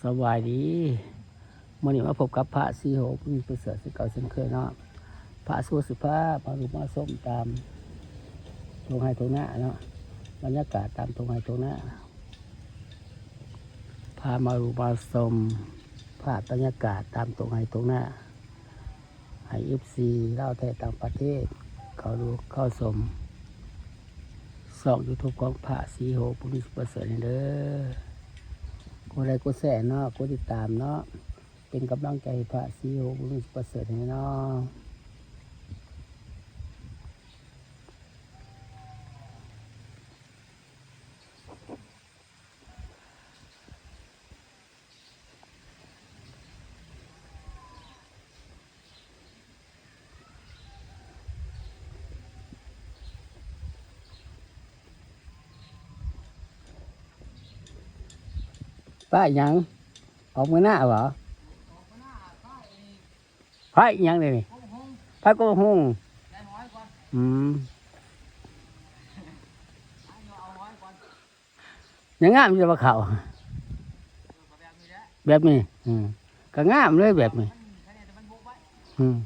ສະບາຍດີ ມື້ນີ້ມາພົບກັບພະສີໂຫ ຜູ້ມີປະເສີດຄືເກົ່າເຊັ່ນເຄີຍເນາະ. ພະສີໂຫຊິພາມາລຸມມາຊົມຕາມທົ່ງໄຮ່ທົ່ງນາເນາະ, ບັນຍາກາດຕາມທົ່ງໄຮ່ທົ່ງນາ, ພາມາລຸມມາຊົມພາບບັນຍາກາດຕາມທົ່ງໄຮ່ທົ່ງນາ. ໃຫ້ເອັຟຊີລາວແທ້ຕ່າງປະເທດເຂົ້າດູເຂົ້າຊົມຊ່ອງຢູທູບຂອງພະສີໂຫ ຜູ້ມີປະເສີດນີ້ເດີ. ກົດໄລກ໌ກົດແຊເນາະ, ກົດຕິດຕາມເນາະ, ເປັນກຳລັງໃຈໃຫ້ພະສີໂຫ ຜູ້ມີປະເສີດນີ້ເນາະ. ປ້າຫຍັງ? ອອກເມືອໜ້າບໍ? ໄຟອີ່ຫຍັງນີ້? ໄຟກົກຫົງ. ອືມ. ຍັງງາມຢູ່ວ່າເຂົ້າ ແບບນີ້. ອືມ ກໍງາມເລີຍແບບນີ້. ອືມ.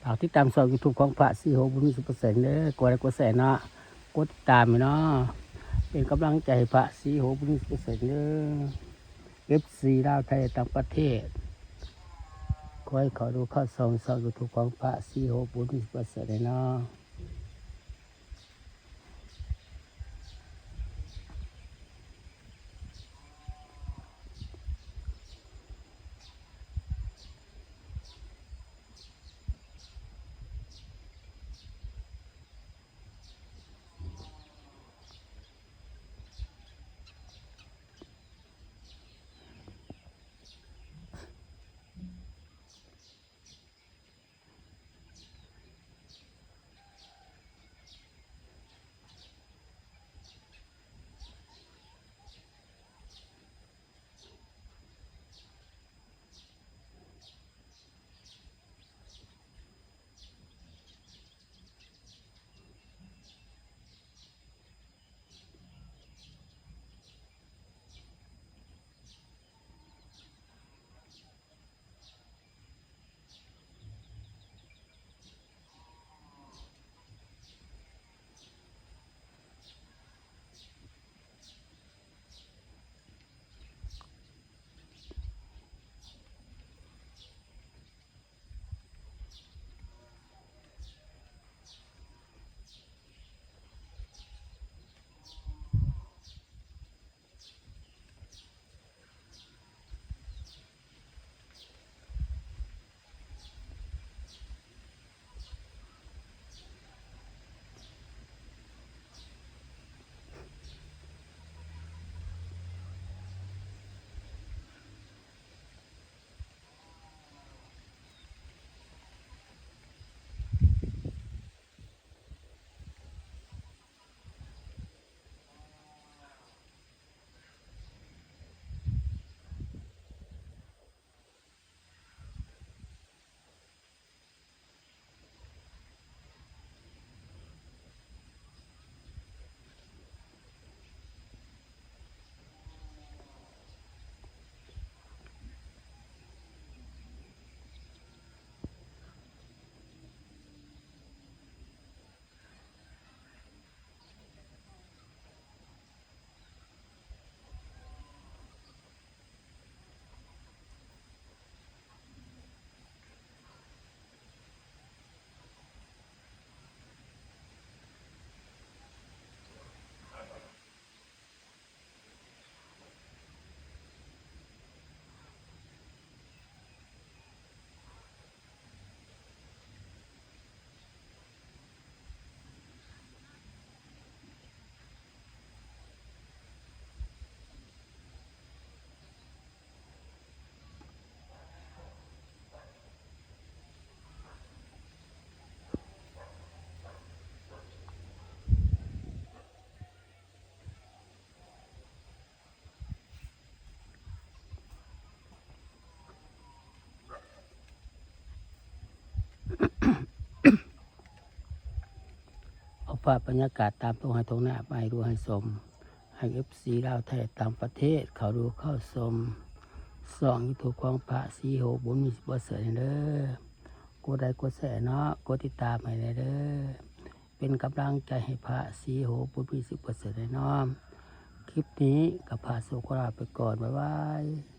ຝາກຕິດຕາມຊ່ອງຢູທູບຂອງພະສີໂຫ ບຸນມີສຸປະເສີດເດີ. ກົດໄລກ໌ກົດແຊເນາະ, ກົດຕິດຕາມເນາະ, ເປັນກຳລັງໃຈໃຫ້ພະສີໂຫ ບຸນມີສຸປະເສີດເດີ. ເອັຟຊີລາວໄທຕ່າງປະເທດ ຂໍໃຫ້ເຂົ້າດູເຂົ້າຊົມຊ່ອງຢູທູບຂອງພະສີໂຫ ບຸນມີສຸປະເສີດເດີເນາະ. ພາບບັນຍາກາດຕາມທົ່ງໄຮ່ທົ່ງນາມາໃຫ້ດູໃຫ້ຊົມ ໃຫ້ເອັຟຊີລາວໄທຕ່າງປະເທດເຂົ້າດູເຂົ້າຊົມຊ່ອງຢູທູບຂອງພະສີໂຫບຸນມີສິບປະເສີດເດີ. ກົດໄລກົດແຊເນາະ ກົດຕິດຕາມໃຫ້ແດ່ເດີ ເປັນກຳລັງໃຈໃຫ້ພະສີໂຫບຸນມີສິບປະເສີດແນ່ນອນ. ຄລິບນີ້ກໍພາໂຊກລາໄປກ່ອນ ບາຍບາຍ.